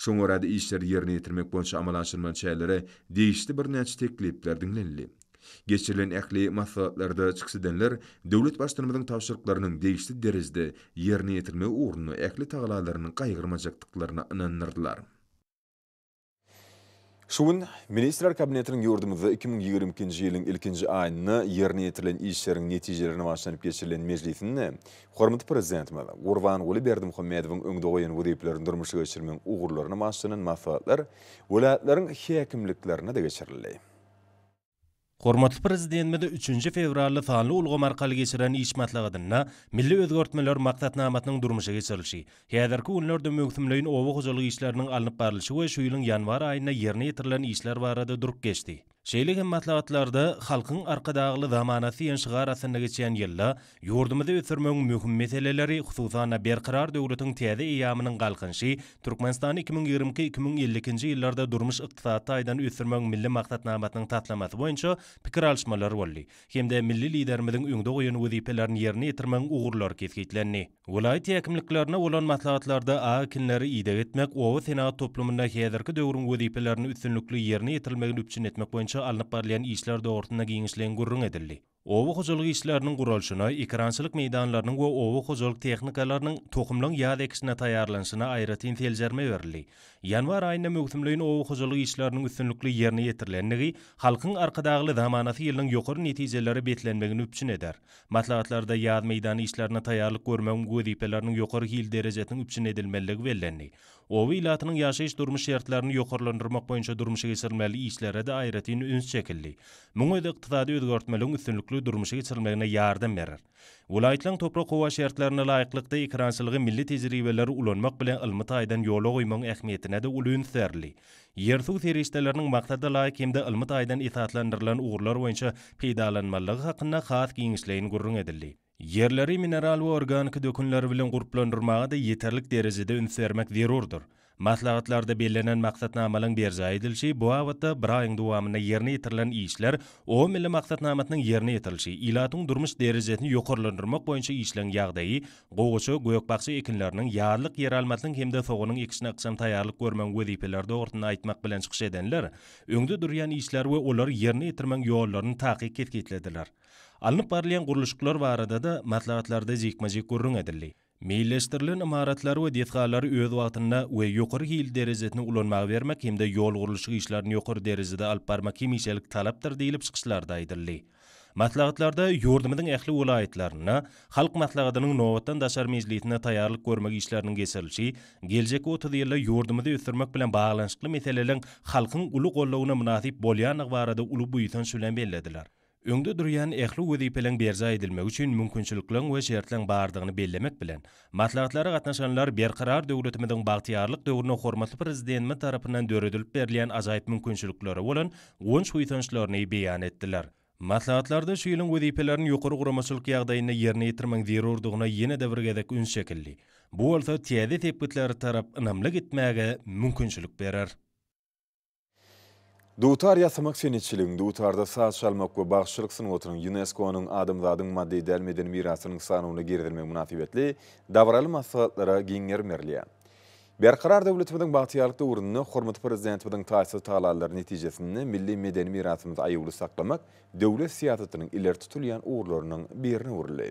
Şoňa görä-de, işleri ýerine ýetirmek boýunça amala aşyrmaly çärelere degişli birnäçe teklipler diňlenildi. Geçirilen ähli maslahatlarda çykyş edenler döwlet Baştutanymyzyň tabşyryklarynyň degişli derejede ýerine ýetirilmegi ugrunda ähli tagalalaryny gaýgyrmajakdyklaryna ynandyrdylar. Şu gün Ministrler Kabinetiniň ýurdumyzda 2022-nji ýylyň ilkinji aýynda ýerine ýetirilen işleriň netijelerine bagyşlanyp geçirilen mejlisinde hormatly Prezidentimiz Gurbanguly Berdimuhamedowyň öňde goýan wezipelerini durmuşa geçirmegiň ugurlaryna bagyşlanan maslahatlar welaýatlaryň häkimliklerinde-de geçirildi. Hormatly Prezidentimiz üçünji fewralda sanly ulgam arkaly geçiren iş maslahatynda Milli özgertmeler maksatnamasynyň durmuşa geçirilişi, häzirki günlerde möwsümleýin oba hojalyk işleriniň alnyp barlyşy we şu ýylyň ýanwar aýynda ýerine ýetirilen işler barada durup geçdi. Şeýle hem maslahatlarda Halkyň Arkadagly zamanasy diýen şygar astynda geçýän ýylda Ýurdumyzy ösdürmegiň möhüm meseleleri, hususan-da, Berkarar döwletiň täze eýýamynyň Galkynyşy, Türkmenistany 2022, 2052-nji ýyllarda durmuş-ykdysady taýdan ösdürmegiň Milli maksatnamasynyň taslamasy boýunça pikir alyşmalar boldy hem-de milli Liderimiziň öňde goýan wezipelerini ýerine ýetirmegiň ugurlary kesgitlendi. Welaýat häkimliklerinde bolan maslahatlarda ak ekinleri ideg etmek, oba senagat toplumynda häzirki döwrüň wezipelerini üstünlikli ýerine ýetirilmegini üpjün etmek boýunça alnyp barylýan işler dogrusynda giňişleýin gürrüň edildi. Oba hojalyk işleriniň guralyşyna, ekerançylyk meýdanlarynyň we oba hojalyk tehnikalarynyň tohumlaryň ýaz ekişine taýýarlanyşyna aýratyn seljerme berildi. Ýanwar aýynda möwsümleýin oba hojalyk işleriniň üstünlikli ýerine ýetirilendigi Halkyň Arkadagly zamanasy ýylynyň ýokary netijelere beslenmegini üpjün eder. Maslahatlarda ýaz meýdan işlerine taýýarlyk görmegiň wezipeleriniň ýokary hil derejesiniň üpjün edilmelidigi bellendi. Oba ilatynyň ýaşaýyş-durmuş şertlerini ýokarlandyrmak boýunça durmuşa geçirilmeli işlere-de aýratyn üns çekildi. Muň özi ykdysady özgertmeligiň üstünlikli durmuşa geçirilmegine ýardam berer. Welaýatlaryň toprak-howa şertlerine laýyklykda ekerançylygy milli tejribeleri ulanmak bilen ylmy taýdan ýola goýmagyň ähmiýetine-de uly üns berildi. Ýer-suw serişdeleriniň maksada laýyk hem-de ylmy taýdan esaslandyrylan ugurlar boýunça peýdalanmalygy hakynda has giňişleýin gürrüň edildi. Ýerleri mineral we organiki dökünler bilen gurplandyrmaga-da ýeterlik derejede üns bermek zerurdyr. Maslahatlarda bellenen maksatnamalaryň berjaý edilişi, bu babatda bir aýyň dowamynda ýerine ýetirilen işler, Oba milli maksatnamasynyň ýerine ýetirilişi, ilatyň durmuş derejesini ýokarlandyrmak boýunça işleň ýagdaýy, gowaça, gök-bakja ekinleriniň, ýazlyk ýeralmasynyň hem-de soganyň ekişine ykjam taýýarlyk görmegiň wezipeleri dogrusynda aýtmak bilen çykyş edenler, öňde durýan işleri we olary ýerine ýetirmegiň ýollaryny takyk kesgitlediler. Alnyp barylýan gurluşyklar barada-da maslahatlarda jikme-jik gürrüň edildi. Meýilleşdirilen ymaratlary we desgalary öz wagtynda we ýokary hil derejesinde ulanmaga bermek hem-de ýol gurluşyk işlerini ýokary derejede alyp barmak hemişelik talapdyr diýlip çykyşlarda aýdyldy. Maslahatlarda ýurdumyzyň ähli welaýatlarynda Halk Maslahatynyň nobatdan daşary mejlisine taýýarlyk görmek işleriniň geçirilişi, geljekki 30 ýylda ýurdumyzy ösdürmek bilen baglanyşykly meseleleriň halkyň uly goldawyna mynasyp bolýandygy barada uly buýsanç bilen bellediler. Öňde durýan ähli wezipeleriň berjaý edilmegi üçin mümkinçilikleriň we şertleriň bardygyny bellemek bilen, maslahatlara gatnaşanlar Berkarar döwletimiziň bagtyýarlyk döwründe hormatly Prezidentimiz tarapyndan döredilip berilýän ajaýyp mümkinçiliklere bolan guwanç-buýsançlaryny beýan etdiler. Maslahatlarda şu ýylyň wezipelerini ýokary guramaçylyk ýagdaýynda ýerine ýetirmegiň zerurdygyna ýene-de bir gezek üns çekildi. Bu bolsa täze sepgitlere tarap ynamly gitmäge mümkinçilik berer. Dutar ýasamak senetçiligiň, dutarda saz çalmak we bagşyçylyk sungatynyň ÝUNESKO-nyň Adamzadyň maddy däl medeni mirasynyň sanawyna girizilmegi mynasybetli dabaraly maslahatlara giň gerim berilýär. Berkarar döwletimiziň bagtyýarlyk döwründe hormatly Prezidentimiziň taýsyz tagallalary netijesinde milli medeni mirasymyzy aýawly saklamak döwlet syýasatynyň ileri tutulýan ugurlarynyň birine öwrüldi.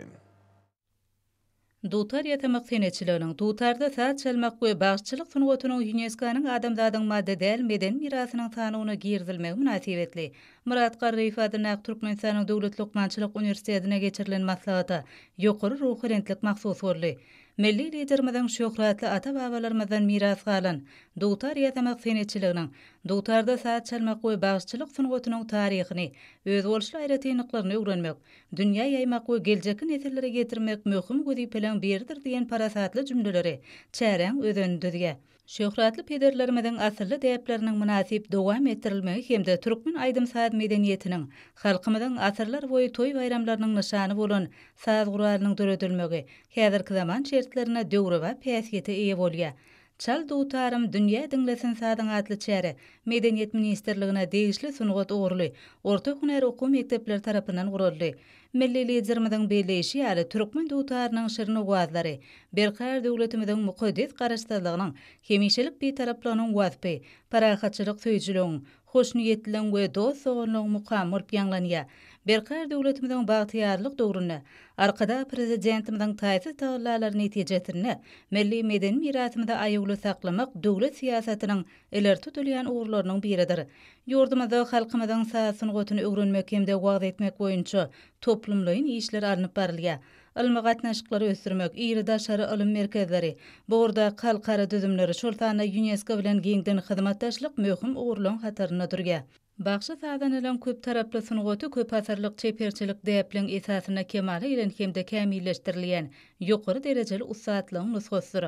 Dutar ýasamak senetçiliginiň, dutarda saz çalmak we bagşyçylyk sungatynyň ÝUNESKO-nyň adamzadyň maddy däl medeni mirasynyň sanawyna girizilmegi mynasybetli Myrat Garryýew adyndaky Türkmenistanyň Döwlet lukmançylyk uniwersitetinde geçirilen maslahata ýokary ruhubelentlik mahsus boldy. Milli Liderimiziň şöhratly ata-babalarymyzdan miras galan dutar ýasamak senetçiliginiň, dutarda saz çalmak we bagşyçylyk sungatynyň taryhyny, özboluşly aýratynlyklaryny öwrenmek, dünýä ýaýmak we geljekki nesillere ýetirmek möhüm wezipeleň biridir diýen parasatly jümleleri çäräň özenini düzýär. Şöhratly pederlerimiziň asylly däpleriniň mynasyp dowam etdirilmegi hem-de türkmen aýdym-saz medeniýetiniň, halkymyzyň asyrlar boýy toý-baýramlarynyň nyşany bolan saz guralynyň döredilmegi häzirki zaman şertlerinde döwrebap häsiýete eýe bolýar. Çal dutarym, dünýä diňlesin sazyň atly çäre Medeniýet ministrligine degişli sungat ugurly orta hünär okuw mekdepleri tarapyndan guraldy. Milli Liderimiziň belleýşi ýaly, türkmen dutarynyň şirin owazlary Berkarar döwletimiziň mukaddes Garaşsyzlygynyň, hemişelik Bitaraplygynyň waspy, parahatçylyk söýüjiligiň, hoşniýetliligiň we dost-doganlygyň mukamy bolup ýaňlanýar. Berkarar döwletimiziň bagtyýarlyk döwründe Arkadag Prezidentimiziň taýsyz tagallalary netijesinde milli medeni mirasymyzy aýawly saklamak döwlet syýasatynyň ileri tutulýan ugurlarynyň biridir. Ýurdumyzda halkymyzyň saz sungatyny öwrenmek hem-de wagyz etmek boýunça toplumlaýyn işler alnyp barylýar. Ylmy gatnaşyklary ösdürmek, iri daşary ylym merkezleri, bu ugurdaky halkara düzümleri, şol sanda Ýunesko bilen giňden hyzmatdaşlyk möhüm ugurlaryň hatarynda durýar. Bagşy-sazandalaryň köptaraply sungaty köpasyrlyk çeperçilik däpleň esasynda kemala gelen hem-de kämilleşdirilýän ýokary derejeli ussatlygyň nusgasydyr.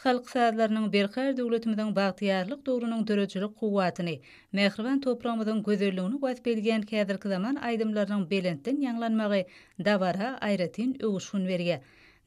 Halk sazlarynyň berkarar döwletimiziň bagtyýarlyk döwrüniň döredijilik kuwwatyny, mähriban topragymyzyň gözelligini wasp edýän häzirki zaman aýdymlarynyň belentden ýaňlanmagy dabara aýratyn öwüşgin berýär.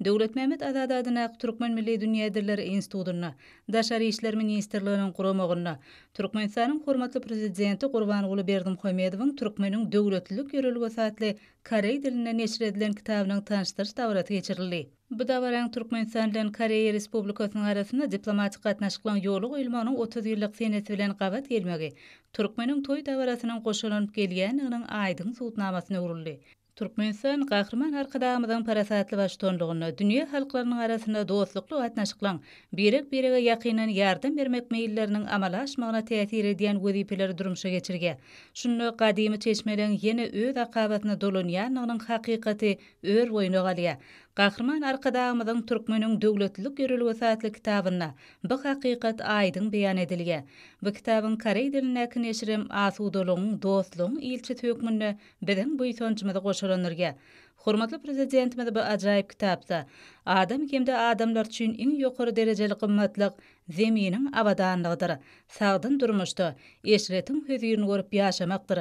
Döwletmämmet Azady adyndaky Türkmen milli dünýä dilleri institutynda, Daşary işler ministrliginiň guramagynda Türkmenistanyň hormatly Prezidenti Gurbanguly Berdimuhamedowyň Türkmeniň döwletlilik ýörelgesi atly koreý dilinde neşir edilen kitabynyň tanyşdyryş dabarasy geçirildi. Bu dabaraň Türkmenistan bilen Koreýa Respublikasynyň arasynda diplomatik gatnaşyklaryň ýola goýulmagynyň 30 ýyllyk senesi bilen gabat gelmegi türkmeniň toý dabarasynyň goşalanyp gelýändiginiň aýdyň subutnamasyna öwrüldi. Türkmenistan Gahryman Arkadagymyzyň parasatly baştutanlygynda dünýä halklarynyň arasynda dostlukly gatnaşyklaryň, birek-birege ýakyndan ýardam bermek meýilleriniň amala aşmagyna täsir edýän wezipeleri durmuşa geçirýär. Şunda gadymy çeşmeleň ýene öz akabasyna dolanýandygynyň hakykaty ör boýuna galýar. Gahryman Arkadagymyzyň Türkmeniň döwletlilik ýörelgesi atly kitabynda bu hakykat aýdyň beýan edilýär. Bu kitabyň koreý dilindäki neşirem asudalygyň, dostlugyň ilçisi hökmünde biziň buýsanjymyzy goşalandyrýar. Hormatly Prezidentimiz bu ajaýyp kitapda, Adam hem-de adamlar üçin iň ýokary derejeli gymmatlyk Zeminiň abadanlygydyr, sagdyn durmuşda eşretiň hözirini görüp ýaşamakdyr.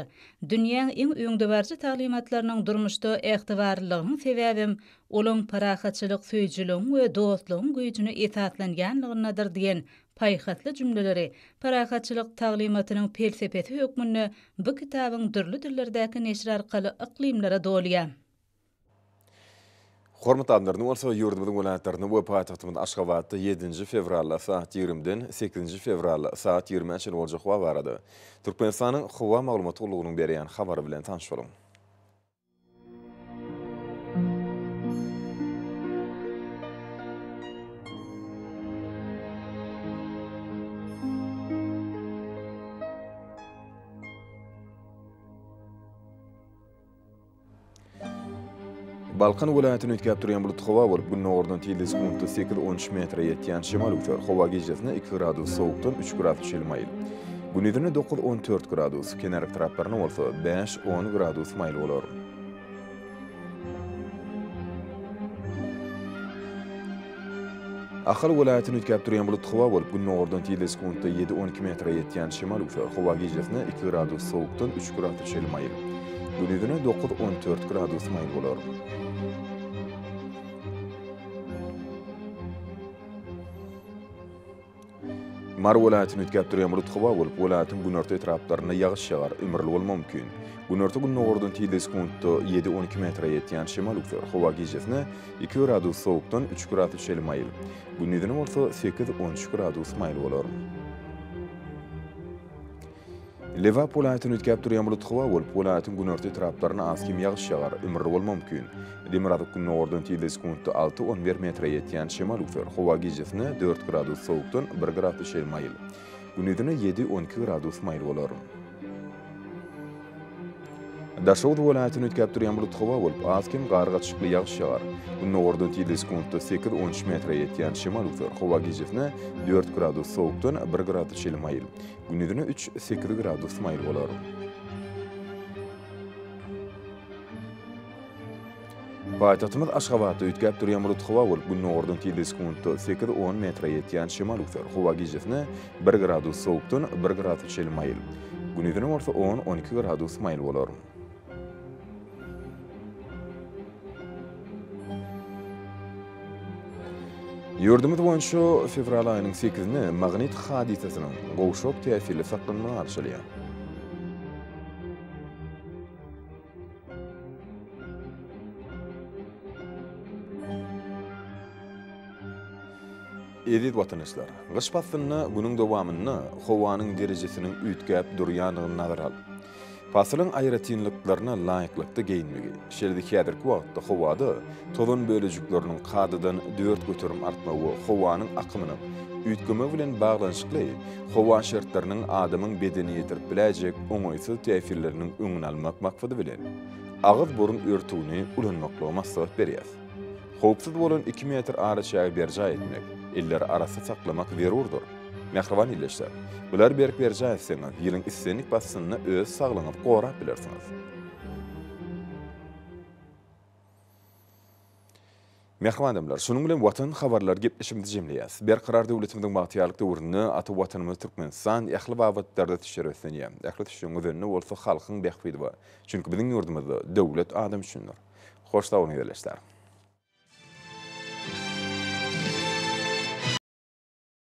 Dünýäň iň öňdebaryjy taglymatlarynyň durmuşda ähtibarlylygynyň sebäbem olaň parahatçylyk söýüjiligiň we dostlugyň güýjüne esaslanýanlygyndadyr diýen paýhasly jümleleri parahatçylyk taglymatynyň pelsepesi hökmünde bu kitabyň dürli dillerdäki neşiri arkaly yklymlara dolýar. Hormatly adamlar, indi bolsa ýurdumyzyň welaýatlarynda we paýtagtymyz Aşgabatda ýedinji fewralda saat ýigrimiden sekizinji fewralda saat ýigrimä çenli boljak howa barada Türkmenistanyň Howa maglumat gullugynyň berýän habary bilen tanyş boluň. Balkan welaýatyny üýtgäp durýan bulutly howa bolup, gündogardan tizligi sekuntda sekiz-on üç metre ýetýän şemal öwser. Howa gijesine iki gradus sowukdan üç gradus çenli maýyl. Gündizine dokuz-on dört gradus, kenar etraplarynda bolsa bäş-on gradus maýyl bolar. Ahal welaýatyny üýtgäp durýan bulutly howa bolup, gündogardan tizligi sekuntda ýedi-on iki metre ýetýän şemal öwser. Howa gijesine iki gradus sowukdan üç gradus çenli maýyl. Gündizine dokuz-on dört gradus maýyl bolar. Mary welaýatyny üýtgäp durýan bulut howa bolup, welaýatyň günorta etraplarynda ýagyş ýagar, ümürli bolmagy mümkin. Günorta-gündogardan tizligi sekuntda ýedi-on iki metre ýetýän şemal öwser. Howa gijesine iki gradus sowukdan üç gradus çenli maýyl. Gündizine bolsa sekiz-on üç gradus maýyl bolar. Lebap welaýatyny üýtgäp durýan bulut howa bolup, welaýatyň günorta etraplarynda az-kem ýagyş ýagar, ümürli bolmagy mümkin. Demirgazyk-gündogardan tizligi sekuntda alty, on bir metre ýetýän şemal üwser. Howa gijesine dört gradus sowukdan bir gradus çenli maýyl. Gündizine ýedi, 12 gradus maýyl bolar. Daşoguz welaýatyny üýtgäp durýan bulut howa bolup, az-kem gar gatyşykly ýagyş ýagar. Gündogardan tizligi sekuntda sekiz, 13 metre ýetýän şemal üwser. Howa gijesine dört gradus sowukdan bir gradus çenli maýyl. Gündizine üç, sekiz gradus maýyl bolar. Paýtagtymyz Aşgabatda üýtgäp durýan bulut howa bolup, gündogardan tizligi sekuntda sekiz, on metre ýetýän şemal üwser. Howa gijesine bir gradus sowukdan bir gradus çenli maýyl. Gündizine bolsa on, 12 gradus maýyl bolar. Ýurdumyz boýunça fewral aýynyň sekizinde magnit hadysasynyň gowşak täsirli saklanmagy garaşylýar. Eziz watandaşlar! Gyş paslynda günüň dowamynda howanyň derejesiniň üýtgäp durýandygyny nazara alyp, pasylyň aýratynlyklaryna laýyklykda geýinmegi, şeýle-de häzirki wagtda howada tozan bölejikleriniň kadadan 4% artmagy we howanyň akymynyň üýtgemegi bilen baglanyşykly howa şertleriniň adamyň bedenine ýetirip biläýjek oňaýsyz täsirleriniň öňüni almak maksady bilen, agyz-burun örtügini ulanmaklygy maslahat berýäs. Howpsuz bolan iki metr araçägi berjaý etmek, elleri arassa saklamak zerurdyr. Mähriban ildeşler, bulary berk berjaý etseňiz, ýylyň islendik paslynda öz saglygyňyzy gorap bilersiňiz. Mähriban adamlar, şunuň bilen Watan habarlary gepleşigimizi jemleýäs. Berkarar döwletimiziň bagtyýarlyk döwründe ata Watanymyz Türkmenistan ähli babatlarda ösüşlere beslenýär. Ähli ösüşleriň özeninde bolsa halkyň bähbidi bar. Çünki biziň ýurdumyzda döwlet adam üçindir. Hoş sag boluň ildeşler.